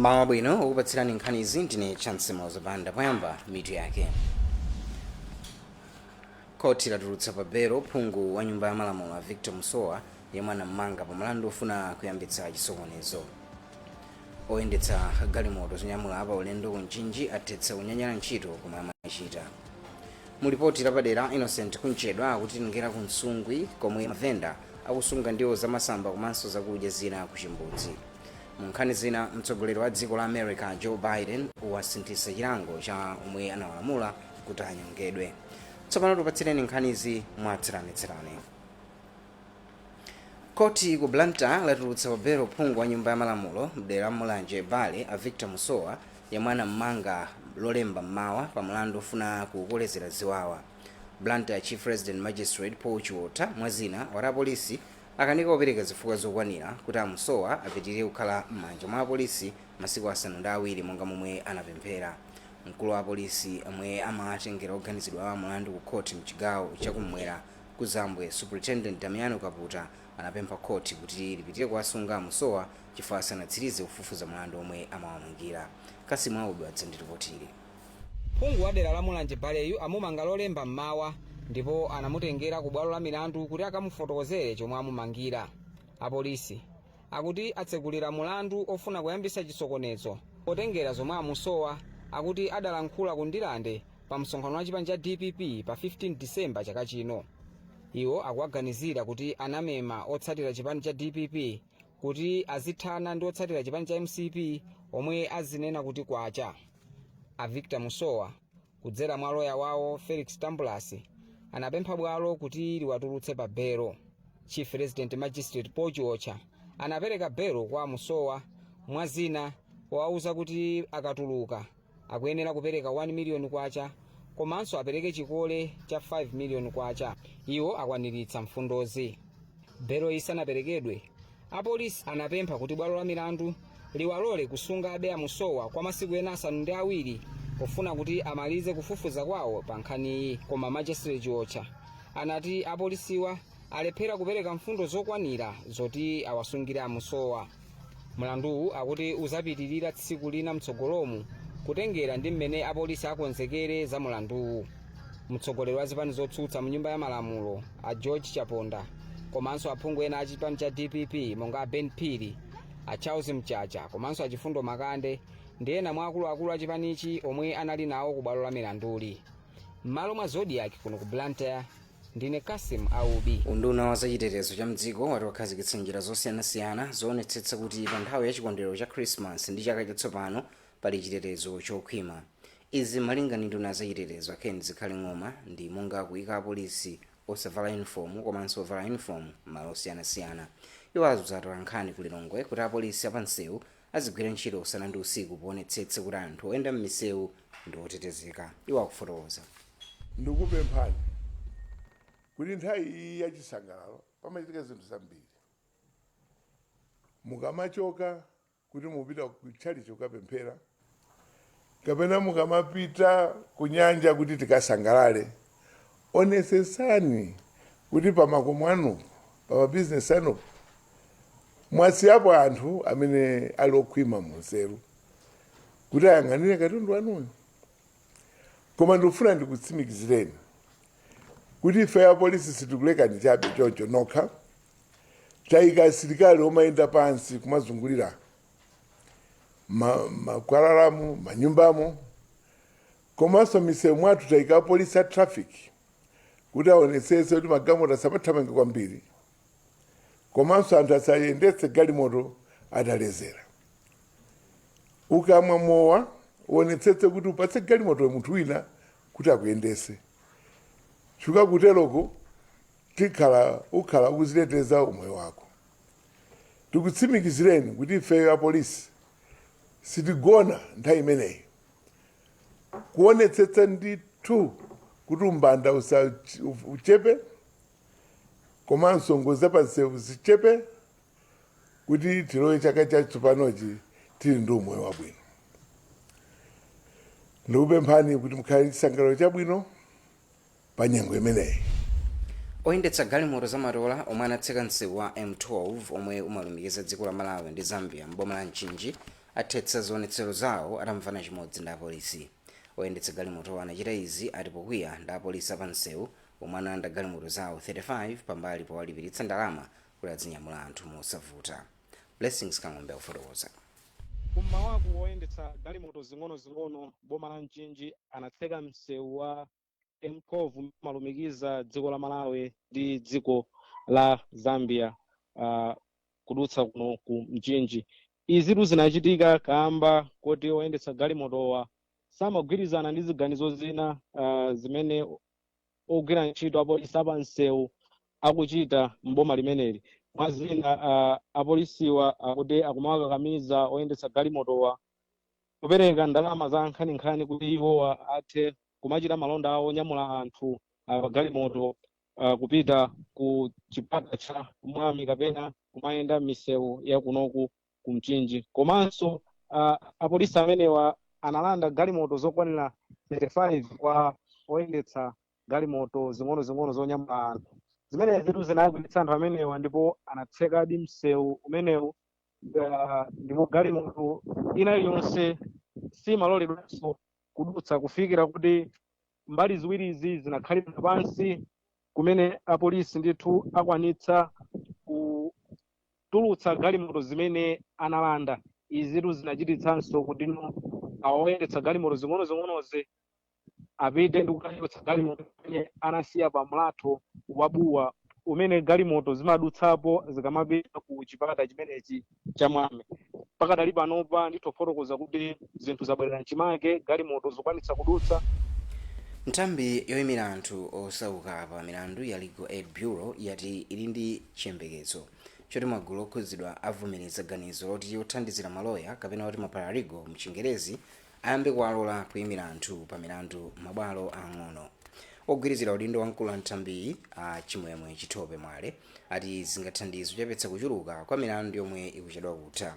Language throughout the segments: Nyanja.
Mmawa bwino, okupatsirani nkhanizi ndine Chance Mozabanda. Poyamba, mitu yake. Khoti latulutsa pa belo phungu wa Nyumba ya Malamulo a Victor Musowa yemwe anam'manga pa mlandu ofuna kuyambitsa chisokonezo. Oyendetsa galimoto zonyamula apa ulendo ku Mchinji athetsa kunyanyala ntchito komwe amachita. Mu lipoti lapadera, Innocent Kunchedwa akutitengera ku Nsungwi komwe mavenda akusunga ndiwo zamasamba komanso zakudya zina ku chimbudzi. Mu nkhani zina, mtsogoleri wa dziko la America Joe Biden wasinthitsa chilango cha omwe anawalamula kuti anyongedwe. Tsopano tipatsireni nkhanizi mwatsatanetsatane. Khoti ku Blantyre latulutsa pa belo phungu wa Nyumba ya Malamulo mdera la Mulanje Bale a Victor Musowa yemwe anam'manga Lolemba mmawa pa mlandu ofuna kukolezera ziwawa. Blantyre Chief Resident Magistrate Paul Chiotha, mwa zina, wati apolisi akanika kupereka zifukwa zokwanira kuti a Musowa apitirire kukhala m'manja mwa apolisi masiku 7 monga momwe anapemphera. Mkulu wa apolisi omwe amatengera oganizidwa mlandu ku khoti mchigawo chakummwera kuzambwe, Superintendent Damiano Kaputa, anapempha khoti kuti lipitirire kuwasunga a Musowa chifukwa asanatsirize kufufuza mlandu omwe amawamangira. Kasimu Aubi wadza ndi ripotili. Phungu wa dera la Mulanje Baleyu amumanga Lolemba mmawa ndipo anamutengera ku bwalo la milandu kuti akamufotokozere chomwe amumangira. Apolisi akuti atsekulira mulandu ofuna kuyambisa chisokonezo potengera zomwe a Musowa akuti adalankhula ku Ndirande pa msonkhano wa chipani cha DPP pa 15 Disemba chaka chino. Iwo akuwaganizira kuti anamema otsatira chipani cha DPP kuti azithana ndi otsatira chipani cha MCP omwe azinena kuti kwacha. A Victor Musowa, kudzera mwa loya wawo Felix Tambulasi, anapempha bwalo kuti liwatulutse pa belo. Chief Resident Magistrate Paul Chiotha anapereka belo kwa Musowa, mwa zina powauza kuti akatuluka akuyenera kupereka 1 miliyoni kwacha komanso apereke chikole cha 5 miliyoni kwacha. Iwo akwaniritsa mfundozi. Belo isanaperekedwe, apolisi anapempha kuti bwalo la milandu liwalole kusungabe a Musowa kwa masiku ena 7 pofuna kuti amalize kufufuza kwawo pa nkhaniyi, koma Magistrate Chiotha anati apolisiwa alephera kupereka mfundo zokwanira zoti awasungire a Musowa. Mlanduwu akuti uzapitirira tsiku lina mtsogolomu kutengera ndi mmene apolisi akonzekere za mulanduwu. Mtsogoleri wa zipani zotsutsa mu Nyumba ya Malamulo a George Chaponda komanso aphungu ena a chipani cha DPP monga a Ben Phiri, a Charles Mchacha komanso a Chifundo Makande ndi ena mwa akuluakulu a chipanichi omwe anali nawo ku bwalo la milanduli. M'malo mwa Zodiak kuno ku Blantyre, ndine Kasim Aubi. Unduna wa zachitetezo cha mdziko wati wakhazikitsa njira zosiyanasiyana zoonetsetsa kuti pa nthawi ya chikondwerero cha Christmas ndi chaka chatsopano pali chitetezo chokhwima. Izi, malinga ndi nduna ya zachitetezo a Ken Zikhale Ng'oma, ndi monga kuyika apolisi osavala uniform komanso ovala uniform m'malo osiyanasiyana. Iwo auza atolankhani ku Lilongwe kuti apolisi apansewu azigwira ntchito usana ndi usiku poonetsetsa kuti anthu oyenda m'misewu ndi otetezeka. Iwo akufotokoza. Ndikupemphani kuti nthawi iyi yachisangalalo pamachitika zinthu zambiri. Mukamachoka kuti mupita kutchalichi kukapemphera kapena mukamapita ku nyanja kuti tikasangalale, onesesani kuti pamakomo anupo, pamabizinesi anupo, mwasiyapo anthu amene ali okhwima munzeru kuti ayang'anire katundu wanuyo. Koma ndikufuna ndikutsimikizireni kuti ife apolisi sitikulekani chabe choncho nokha. Tayika asilikali omayenda pansi kumazungulira makwalalamu, manyumbamo komanso misewu mwathu. Tayika apolisi a traffic kuti aonetsetse kuti magalimoto asamathamange kwambiri komanso anthu asayendetse galimoto atalezera. Ukamwa mowa, uonetsetse kuti upatse galimoto munthu wina kuti akuyendese, chifukwa kuteroko tikhala ukhala ukuziteteza umoyo wako. Tikutsimikizireni kuti ifeyo apolisi sitigona nthawi imeneyi kuonetsetsa ndithu kuti umbanda uchepe komanso ngozi zapansewu zichepe, kuti tilowe chaka chatsopanochi tili ndi umoyo wabwino. Ndikupemphani kuti mukhale ndi chisangalalo chabwino pa nyengo imeneyi. Oyendetsa galimoto zamatola omwe anatseka msewu wa M12 omwe umalumikiza dziko la Malawi ndi Zambia m'boma la Mchinji Athetsa zionetsero zawo atamvana chimodzi ndi apolisi. Oyendetsa galimoto anachita izi ati pokwiya ndi apolisi apansewu omwe analanda galimoto zawo 35 pambali powalipiritsa ndalama kuti azinyamula anthu mosavuta. Blessings Kang'ombe akufotokoza. Kummawaku, woyendetsa galimoto zing'ono-zing'ono boma la Mchinji anatseka msewu wa M12 malumikiza dziko la Malawi ndi dziko la Zambia kudutsa kuno ku Mchinji. Izitu zinachitika kamba kuti oyendetsa galimotowa samagwirizana ndi ziganizo zina zimene ogwira ntchito apolisi apansewu akuchita mboma limeneli. Mwa zina, apolisiwa akuti akumawakakamiza oyendetsa galimotowa kupereka ndalama za nkhaninkhani kuti iwowa athe kumachita malonda awo onyamula anthu pa galimoto kupita ku chipata cha Mwami kapena kumayenda m'misewu ya kunoku ku Mchinji. Komanso apolisi amenewa analanda galimoto zokwanira 35 kwa oyendetsa galimoto zing'ono-zing'ono zonyamula anthu. Zimene zitu zinakwiyitsa anthu amenewa ndipo anatsekadi msewu umenewu, ndipo galimoto ina iliyonse simaloledwanso kudutsa kufikira kuti mbali ziwirizi zinakhalira pansi, kumene apolisi ndithu akwanitsa kutulutsa galimoto zimene analanda. Izitu zinachititsanso kuti no awoyendetsa galimoto zing'ono-zing'onozi apite ndi kukachotsa galimoto imene anasiya pa mlatho wa Buwa umene galimoto zimadutsapo zikamapita ku chipata chimenechi cha Mwami. Pakadali panopa ndithofotokoza kuti zinthu zabwerera mchimake, galimoto zikwanitsa kudutsa. Nthambi yoyimira anthu osauka pa milandu ya Legal Aid Bureau yati ili ndi chiyembekezo choti magulu okhudzidwa avomereza ganizo loti othandizira maloya, kapena kuti maparalegal mchingerezi, ayambe kuwalola kuyimira anthu pa milandu m'mabwalo ang'ono. Ogwirizira udindo wamkulu wa nthambiyi, a Chimwemwe Chithope Mwale, ati zingathandize kuchepetsa kuchuluka kwa milandu yomwe ikuchedwa kutha.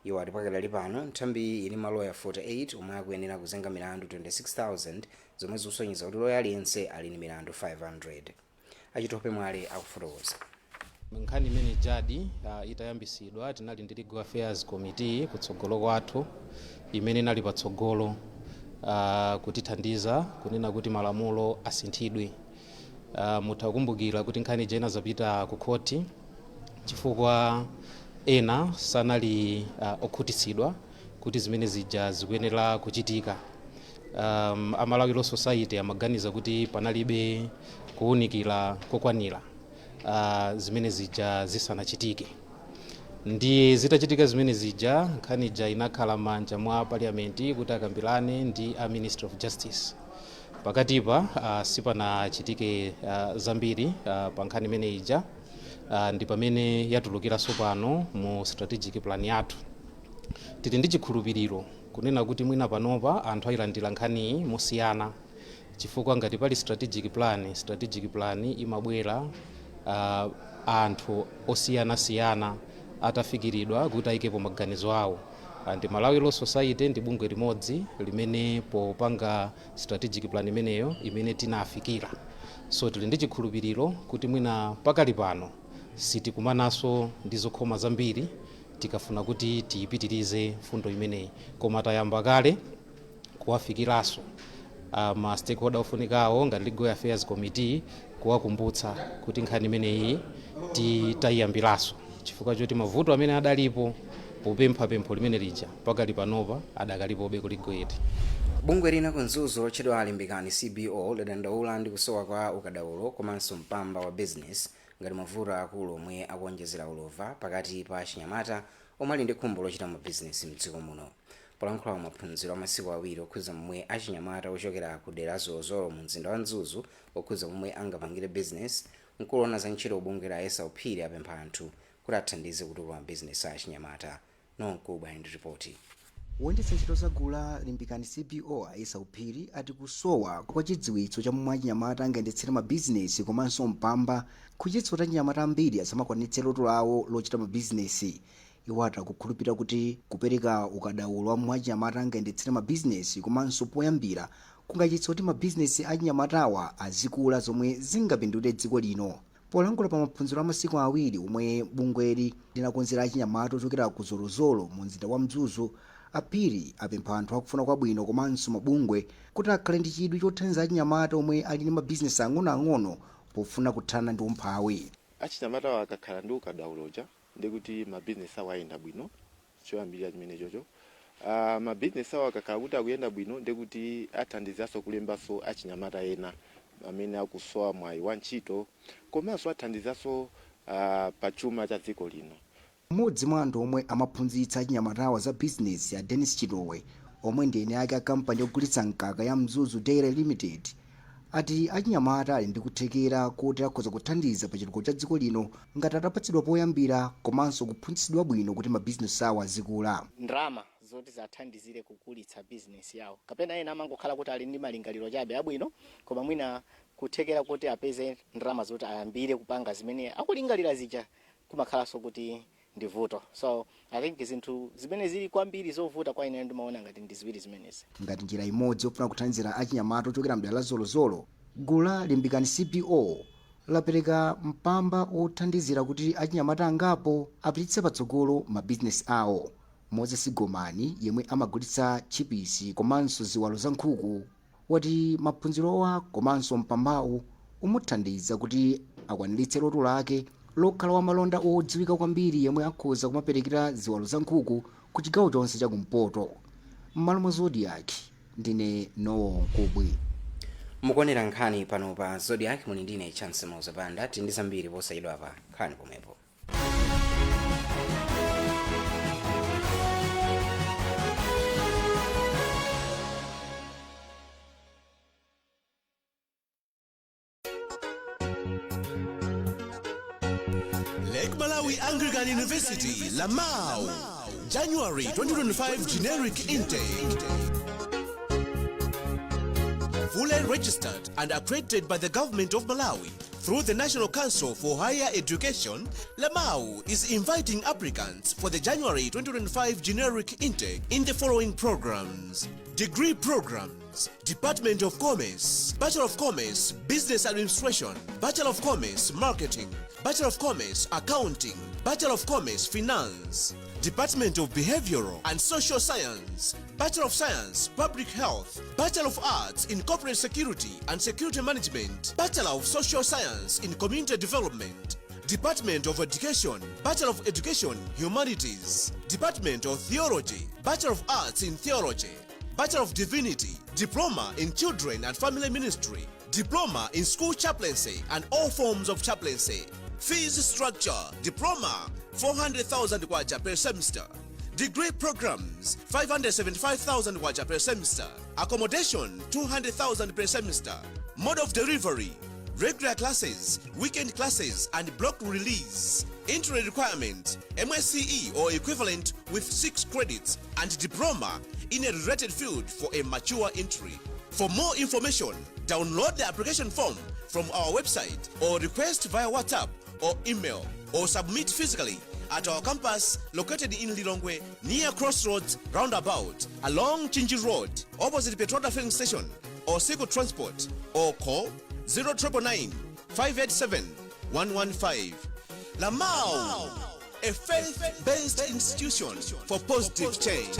Iwo ati pakadali pano nthambiyi ili maloya 48 omwe akuyenera kuzenga milandu 26,000, zomwe zikusonyeza kuti loya aliyense ali ndi milandu 500. Achithope Mwale akufotokoza. Nkhani imene jadi itayambisidwa, tinali ndi Legal Affairs Committee kutsogolo kwathu imene inali patsogolo kutithandiza kunena kuti malamulo asinthidwe. Mutha kukumbukira kuti nkhani ija inazapita ku khoti chifukwa ena sanali okhutitsidwa kuti zimene zija zikuyenera kuchitika. Amalawi Law Society amaganiza kuti panalibe kuwunikira kokwanira zimene zija zisanachitike. Ndiye zitachitika zimene zija, nkhani ija inakhala m'manja mwa Parliament kuti akambirane ndi a Ministry of Justice. Pakatipa sipanachitike zambiri pa nkhani imene ija. Ndi pamene yatulukiranso pano mu strategic plan yathu. Tili ndi chikhulupiriro kunena kuti mwina panopa anthu ayilandira nkhaniyi mosiyana, chifukwa ngati pali strategic plan, strategic plan imabwera anthu osiyanasiyana atafikiridwa kuti ayikepo maganizo awo. Ndi Malawi Law Society ndi bungwe limodzi limene popanga strategic plan imeneyo imene tinafikira. So tili ndi chikhulupiriro kuti mwina pakali pano sitikumananso ndi zokhoma zambiri tikafuna kuti tiyipitirize mfundo imeneyi. Koma tayamba kale kuwafikiranso ma stakeholder ofunikawo ngati Legal Affairs Committee, kuwakumbutsa kuti nkhani imeneyi titayiyambiranso, chifukwa choti mavuto amene adalipo popempha pempho limene lija pakali panopa adakalipobe ku Legal Aid. Bungwe lina ku Mzuzu lotchedwa Alimbikani CBO ladandaula ndi kusowa kwa ukadaulo komanso mpamba wa business ngati mavuto akulu omwe akuonjezera ulova pakati pa achinyamata omwe ali ndi khumbo lochita mabizinesi mdziko muno. Polankhula maphunziro amasiku 2 okhudza momwe achinyamata ochokera ku dera Zolozolo mu mzinda wa Mzuzu okhudza momwe angapangire business, mkulu woona za ntchito bungwe la Esau Phiri apempha anthu kuti athandize kutukula mabizinesi a achinyamata. Nonkubwa ndi ripoti. Woyendetsa ntchito za gulu la Limbikani CBO, Aisau Phiri, ati kusowa kwa chidziwitso cha momwe achinyamata angayendetsere mabizinesi komanso mpamba kuchititsa kuti achinyamata ambiri asamakwanitse loto lawo lochita mabizinesi. Iwo ati akukhulupirira kuti kupereka ukadaulo wa momwe achinyamata angayendetsere mabizinesi komanso poyambira kungachititse kuti mabizinesi achinyamatawa azikula, zomwe zingapindulire dziko lino. Polankhula pa maphunziro a masiku 2 omwe bungweli linakonzera achinyamata ochokera ku Zolozolo mu mzinda wa Mzuzu. Aphiri apempha anthu akufuna kwabwino komanso mabungwe kuti akhale ndi chidwi chothandiza achinyamata omwe ali ndi mabizinesi ang'onoang'ono pofuna kuthana ndi umphawi. Achinyamata akakhala ndi ukadauloja, ndikuti mabizinesi awo ayenda bwino. Choyambirira chimene chocho, mabizinesi awo akakhala kuti akuyenda bwino, ndikuti athandizanso kulembanso achinyamata ena amene akusowa mwayi wa ntchito, komanso athandizanso pa chuma cha dziko lino. Mmodzi mwa anthu omwe amaphunzitsa achinyamatawa za bizinesi, a Dennis Chitowe, omwe ndi eni ake a kampani yogulitsa mkaka ya Mzuzu Dairy Limited, ati achinyamata ali ndi kuthekera kuti akhoza kuthandiza pa chitukuko cha dziko lino ngati atapatsidwa poyambira komanso kuphunzitsidwa bwino kuti mabizinesi awo azikula. Ndalama zoti zathandizire kukulitsa bizinesi yawo, kapena ena amangokhala kuti ali ndi malingaliro chabe abwino, koma mwina kuthekera kuti apeze ndalama zoti ayambire kupanga zimene akulingalira zija kumakhalanso kuti ndi vuto. So I think zinthu zimene zili kwambiri zovuta kwa ine ndimaona ngati ndi ziwiri zimenezi. Ngati njira imodzi yofuna kuthandizira achinyamata ochokera mdera la Zolozolo, gulu la Limbikani CBO lapereka mpamba othandizira kuti achinyamata angapo apititse patsogolo mabizinesi awo. Moses Gomani, yemwe amagulitsa chipisi komanso ziwalo za nkhuku, wati maphunzirowa komanso mpambawu umuthandiza kuti akwaniritse loto lake lokhala wamalonda odziwika kwambiri yemwe akhoza kumaperekera ziwalo za nkhuku ku chigawo chonse chakumpoto. M'malo mwa Zodiak, ndine Nowo Nkubwi. Mukuonera nkhani pano pa Zodiak, muli ndine Chance Mozapanda. Tindi zambiri posayidwa pa nkhani pomwepo. Lake Malawi Anglican University, Lamau, January 2025 generic intake. Fully registered and accredited by the government of Malawi through the National Council for Higher Education, Lamau is inviting applicants for the January 2025 generic intake in the following programs. Degree programs: Department of Commerce, Bachelor of Commerce, Business Administration, Bachelor of Commerce, Marketing, Bachelor of Commerce, Accounting, Bachelor of Commerce, Finance, Department of Behavioral and Social Science, Bachelor of Science, Public Health, Bachelor of Arts in Corporate Security and Security Management, Bachelor of Social Science in Community Development, Department of Education, Bachelor of Education, Humanities, Department of Theology, Bachelor of Arts in Theology, Bachelor of Divinity, Diploma in Children and Family Ministry, Diploma in School Chaplaincy and all forms of chaplaincy. Fees structure: Diploma 400,000 kwacha per semester. Degree programs 575,000 kwacha per semester. Accommodation 200,000 per semester. Mode of delivery: regular classes, weekend classes, and block release. Entry requirement: MSCE or equivalent with 6 credits and diploma in a related field for a mature entry. For more information, download the application form from our website or request via WhatsApp or email, or submit physically at our campus located in Lilongwe near Crossroads Roundabout along Mchinji Road opposite Petroda filling station or Siku Transport, or call 0999 587 115. Lamau, a faith-based institution for positive change.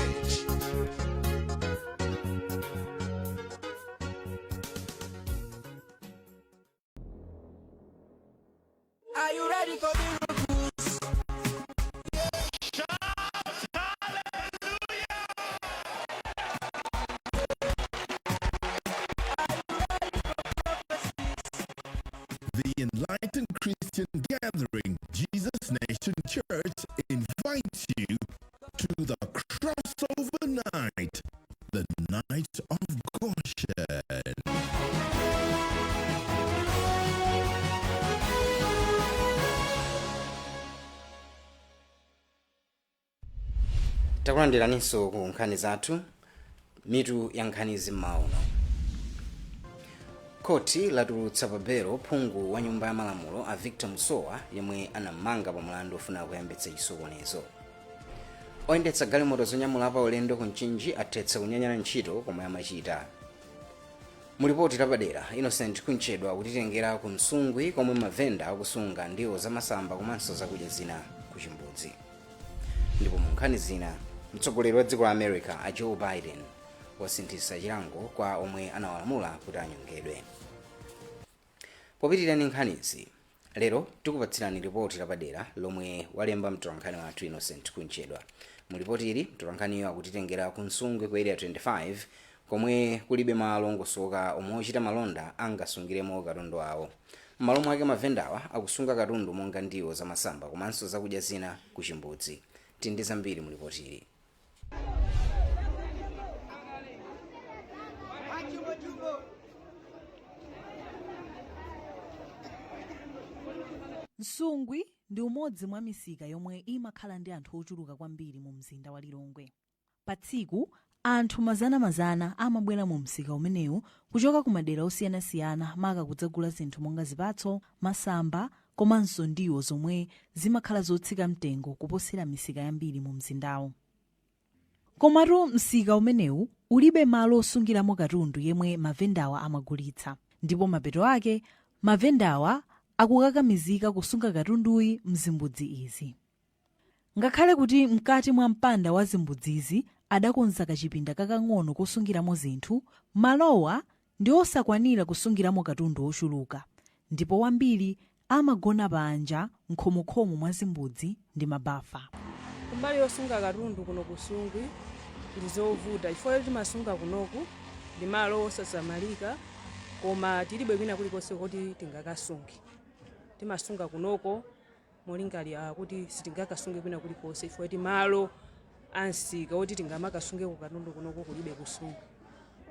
Are you ready for miracles? Shout hallelujah! The Enlightened Christian Gathering, Jesus Nation Church, invites you to the crossover night, the night of Goshen. Takulandiraninso ku nkhani zathu. Mitu ya nkhanizi mmawa uno: Khoti latulutsa pa belo phungu wa nyumba ya malamulo a Victor Musowa yemwe anamanga pa mlandu ofuna kuyambitsa chisokonezo. Oyendetsa galimoto zonyamula pa ulendo ku Mchinji athetsa kunyanyala ntchito komwe amachita. Mulipoti lapadera, Innocent Kunchedwa kutitengera ku Msungwi komwe mavenda akusunga ndiwo zamasamba komanso zakudya zina ku chimbudzi. Ndipo mu nkhani zina, Mtsogoleri wa dziko la America a Joe Biden wasinthitsa chilango kwa omwe anawalamula kuti anyongedwe. Popitirira ndi nkhanizi, lero tikupatsirani ripoti lapadera lomwe walemba mtolankhani wathu Innocent Kunchedwa. Mu ripoti ili, mtolankhaniyo akutitengera ku Nsungwi ku Area 25, komwe kulibe malo olongosoka omwe ochita malonda angasungiremo katundu awo. M'malo mwake, mavendawa akusunga katundu monga ndiwo zamasamba komanso zakudya zina ku chimbudzi. Tili ndi zambiri mu ripoti ili. Nsungwi ndi umodzi mwa misika yomwe imakhala ndi anthu ochuluka kwambiri mu mzinda wa Lilongwe. Pa tsiku, anthu mazanamazana amabwera mu msika umenewu kuchoka ku madera osiyanasiyana, maka kudzagula zinthu monga zipatso, masamba komanso ndiwo zomwe zimakhala zotsika mtengo kuposera misika yambiri mu mzindawu. Komatu msika umenewu ulibe malo osungiramo katundu yemwe mavendawa amagulitsa, ndipo mapeto ake mavendawa akukakamizika kusunga katunduyi mzimbudzi izi. Ngakhale kuti mkati mwa mpanda wa zimbudzizi adakonza kachipinda kakang'ono kosungiramo zinthu, malowa ndi osakwanira kusungiramo katundu wochuluka, ndipo wambiri amagona panja m'khomokhomo mwa zimbudzi ndi mabafa. Kumbali yosunga katundu kuno ku Nsungwi ndi zovuta, chifukwa choti timasunga kunoku ndi malo osasamalika, koma tilibe kwina kulikonse kuti tingakasunge. Timasunga kunoko molingalira kuti sitingakasunge kwina kulikonse, chifukwa choti malo amsika oti tingamakasungeko katundu kunoko kulibe ku Nsungwi.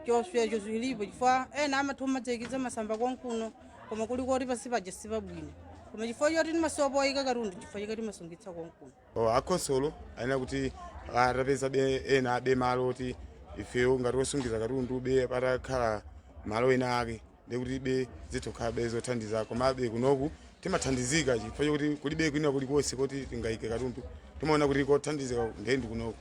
Chiopsezo chilipo, chifukwa ena amatha kumadzayikiza masamba konkuno, koma kuli koti pansi paja sipabwino, koma chifukwa choti timasowa poyika katundu, chifukwa chake timasungitsa konkuno. Oh, akhonsolo ayenera kuti atapeza be ena abe malo oti ifeyo ngati osungiza katundu be patakhala malo ena ake, ndikuti be zitokhala be zothandiza. Komabe kunoku timathandizika chifukwa chokuti kulibe kwina kulikonse kuti tingayike katundu. Timaona kuti kothandizika ndiye ndi kunoku.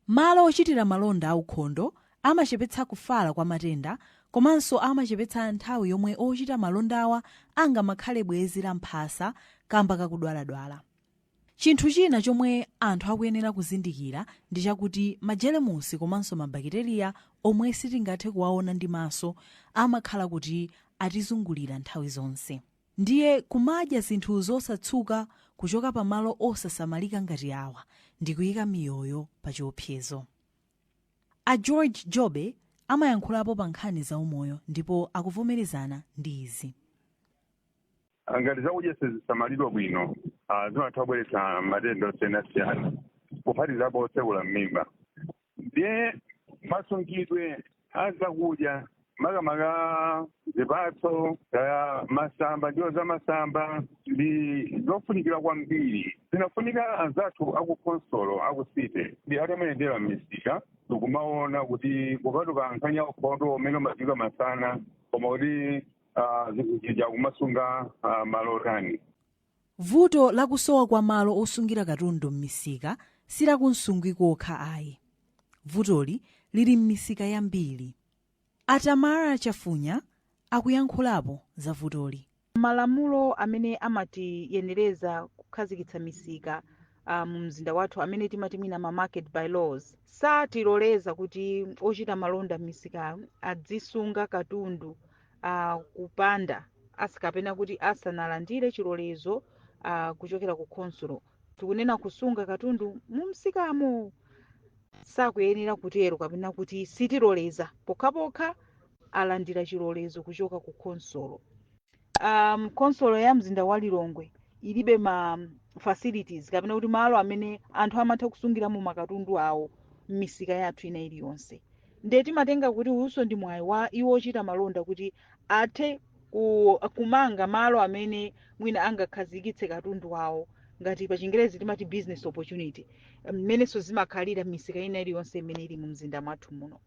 Malo ochitira malonda aukhondo amachepetsa kufala kwa matenda komanso amachepetsa nthawi yomwe ochita malondawa angamakhale bwezi la mphasa kamba kakudwaladwala. Chinthu china chomwe anthu akuyenera kuzindikira ndi chakuti majeremusi komanso mabakiteriya omwe sitingathe kuwaona ndi maso amakhala kuti atizungulira nthawi zonse. Ndiye kumadya zinthu zosatsuka kuchoka pamalo osasamalika ngati awa ndi kuyika miyoyo pa chiopsezo. A George Jobe amayankhulapo pa nkhani za umoyo ndipo akuvomerezana ndi izi. Ngati zakudya sizisamalidwa bwino, zimatha kubweretsa matenda osiyanasiyana, kuphatikizapo otsekula m'mimba. Ndiye masungidwe a zakudya, makamaka zipatso, masamba, ndiwo zamasamba, ndi zofunikira kwambiri. Zinafunika anzathu akukhonsolo, aku city, ndi atamayendera m'misika ndikumaona kuti kupatuka nkhani ya ukhondo umene umadziwika masana, koma kuti zinthu zija kumasunga malo otani. Vuto lakusowa kwa malo osungira katundu m'misika silaku Nsungwi kokha ayi. Vutoli lili m'misika yambiri. A Tamara Chafunya akuyankhulapo za vutoli. Malamulo amene amatiyenereza kukhazikitsa misika mu mzinda wathu, amene timati mwina ma market by laws, satiloleza kuti ochita malonda m'misika adzisunga katundu kupanda kapena kuti asanalandire chilolezo kuchokera ku khonsolo. Tikunena kusunga katundu mu msikamo, sakuyenera kutero kapena kuti sitiloleza pokhapokha alandira chilolezo kuchoka ku khonsolo. Khonsolo ya mzinda wa Lilongwe ilibe ma facilities kapena kuti malo amene anthu amatha kusungiramo makatundu awo m'misika yathu ina iliyonse. Ndiye timatenga kuti uyunso ndi mwayi wa iwo ochita malonda kuti athe kumanga malo amene mwina angakhazikitse katundu wawo, ngati pa Chingerezi timati business opportunity, mmenenso zimakhalira m'misika ina iliyonse imene ili mu mzinda mwathu muno.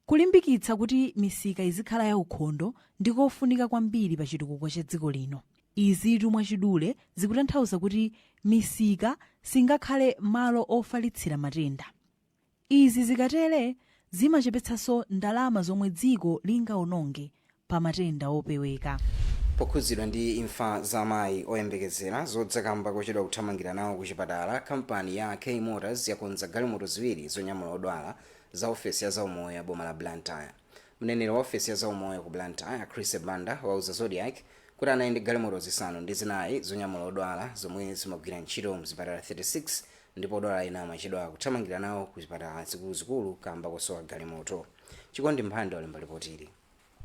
Kulimbikitsa kuti misika izikhala yaukhondo ndikofunika kwambiri pa chitukuko cha dziko lino. Izitu mwachidule zikutanthauza kuti misika singakhale malo ofalitsira matenda. Izi zikatere zimachepetsanso ndalama zomwe dziko lingaononge pa matenda opeweka. Pokhuzidwa ndi imfa za amayi oyembekezera zodzakamba kochedwa kuthamangira nawo ku chipatala, kampani ya K Motors yakonza galimoto ziwiri zonyamula odwala za ofesi ya zaumoyo ya boma la Blantyre. Mneneri wa ofesi ya zaumoyo ku Blantyre, Chris Banda, wauza Zodiak kuti anali ndi galimoto zisanu ndi zinayi zonyamula odwala zomwe zimagwira ntchito mzipatala 36, ndipo odwala ena amachedwa kuthamangira nawo ku zipatala zikuluzikulu kamba kosowa galimoto. Chikondi Mphande walemba ripotili.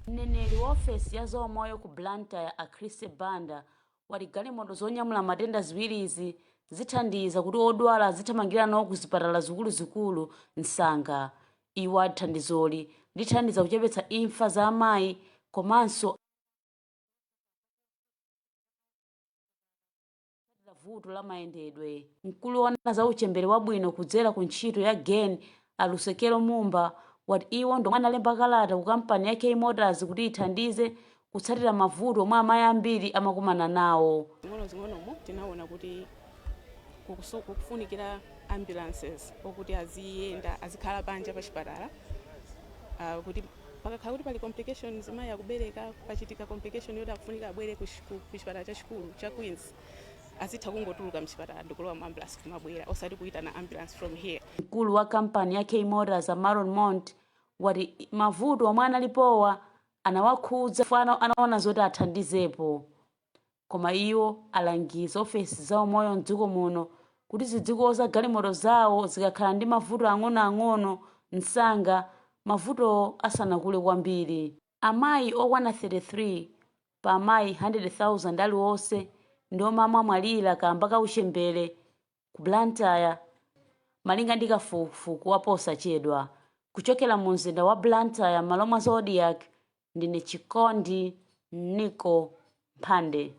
Mneneri wa ofesi ya zaumoyo ku Blantyre, a Chris Banda, wati galimoto zonyamula matenda ziwirizi zithandiza kuti odwala azithamangira nawo ku zipatala zikuluzikulu msanga. Iwo ati thandizoli lithandiza kuchepetsa imfa za amayi komanso vuto la mayendedwe. Mkulu woona za uchembere wabwino kudzera ku ntchito ya GEN, Alusekelo Mumba, wati iwo ndomwe analemba kalata ku kampani ya K Motors kuti ithandize kutsatira mavuto omwe amayi ambiri amakumana nawo. Zing'ono-zing'onomo tinaona kuti kukufunikira ambulances okuti aziyenda, azikhala panja pa chipatala, kuti pakakhala kuti pali complications, mayi akubereka, pachitika complication yoti akufunika abwere ku chipatala chachikulu cha Queens, azitha kungotuluka mchipatala ndikulowa mu ambulance kumabwera, osati kuyitana ambulance from here. Mkulu wa kampani ya K Motors, Amaron Mont, wati mavuto omwe analipowa anawakhudza fano anaona zoti athandizepo, koma iwo alangiza ofesi za umoyo mdziko muno kuti zidzikoza galimoto zawo zikakhala ndi mavuto ang'onoang'ono msanga, mavuto asanakule kwambiri. Amayi okwana 33 pa amayi 100,000 aliwonse ndi omwe amamwalira kamba ka uchembere ku Blantyre, malinga ndi kafukufuku waposachedwa. Kuchokera mu mzinda wa Blantyre, malo mwa Zodiak, ndine Chikondi Nico Mphande.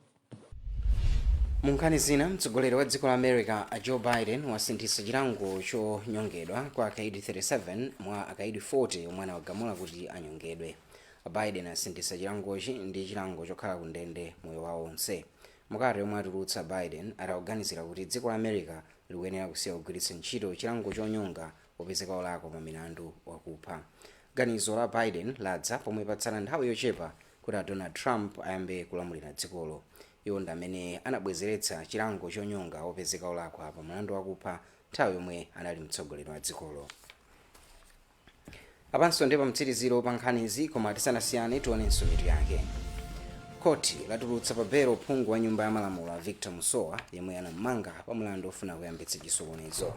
Mu nkhani zina, mtsogoleri wa dziko la America a Joe Biden wasinthitsa chilango chonyongedwa kwa akaidi 37 mwa akaidi 40 omwe anawagamula kuti anyongedwe. Biden asinthitsa chilangochi ndi chilango chokhala ku ndende moyo wawo onse. Mukalata yomwe atulutsa, Biden atakuganizira kuti dziko la America likuyenera kusiya kugwiritsa ntchito chilango chonyonga popezeka olakwa pa milandu wakupha. Ganizo la Biden ladza pomwe patsala nthawi yochepa kuti a Donald Trump ayambe kulamulira dzikolo. Iwo ndi amene anabwezeretsa chilango chonyonga wopezeka olakwa pa mlandu wakupha nthawi yomwe anali mtsogoleri wa dzikolo. Apanso ndi pamtsiriziro pa nkhanizi, koma tisanasiyane tionenso mitu yake. Khoti latulutsa pa belo phungu wa nyumba ya malamulo a Victor Musowa yemwe anamumanga pa mlandu ofuna kuyambitsa chisokonezo.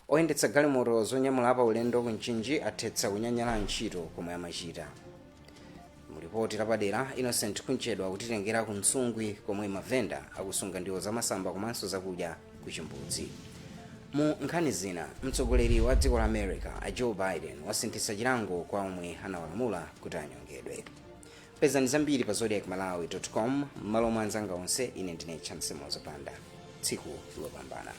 Oyendetsa galimoto zonyamula pa ulendo ku Mchinji athetsa kunyanyala ntchito komwe amachita. Mulipoti lapadera, Innocent Kunchedwa kutitengera ku Nsungwi komwe mavenda akusunga ndiwo zamasamba komanso zakudya ku chimbudzi. Mu nkhani zina, mtsogoleri wa dziko la America a Joe Biden wasinthitsa chilango kwa omwe anawalamula kuti anyongedwe. Pezani zambiri pa zodiakmalawi.com. M'malo mwa anzanga onse, ine ndine Chance Mozapanda. Tsiku lopambana.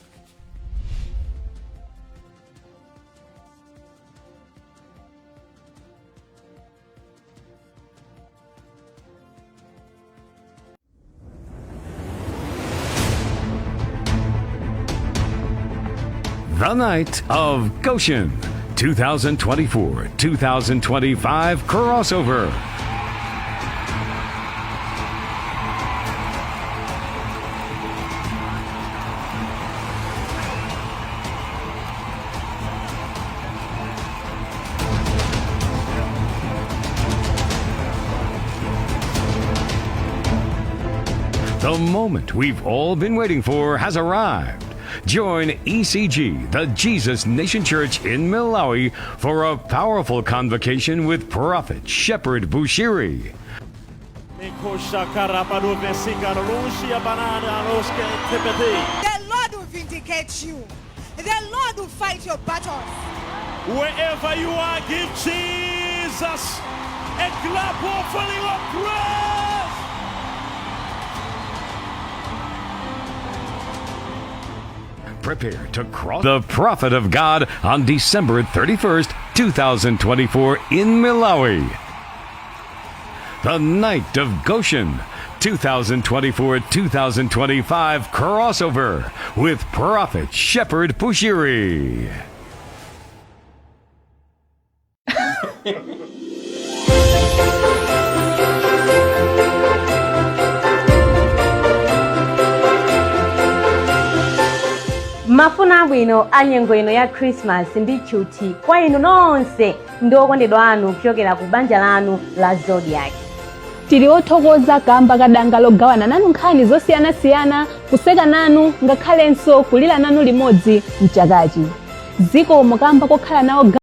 The Night of Goshen 2024 2025 crossover. The moment we've all been waiting for has arrived. Join ECG, the Jesus Nation Church in Malawi, for a powerful convocation with Prophet Shepherd Bushiri. The Lord will vindicate you. The Lord will fight your battles. Wherever you are, give Jesus a clap offering of praise. Prepare to cross the prophet of God on December 31st, 2024 in Malawi. The Night of Goshen 2024 2025 crossover with Prophet Shepherd Bushiri. Mafuna abwino a nyengo ino ya Christmas ndi tchuthi kwa inu nonse ndi okondedwa anu kuchokera ku banja lanu la Zodiak. Tili othokoza kamba kadanga logawana nanu nkhani zosiyanasiyana, kuseka nanu, ngakhalenso kulira nanu limodzi mchakachi. Zikomo kamba kokhala nawo.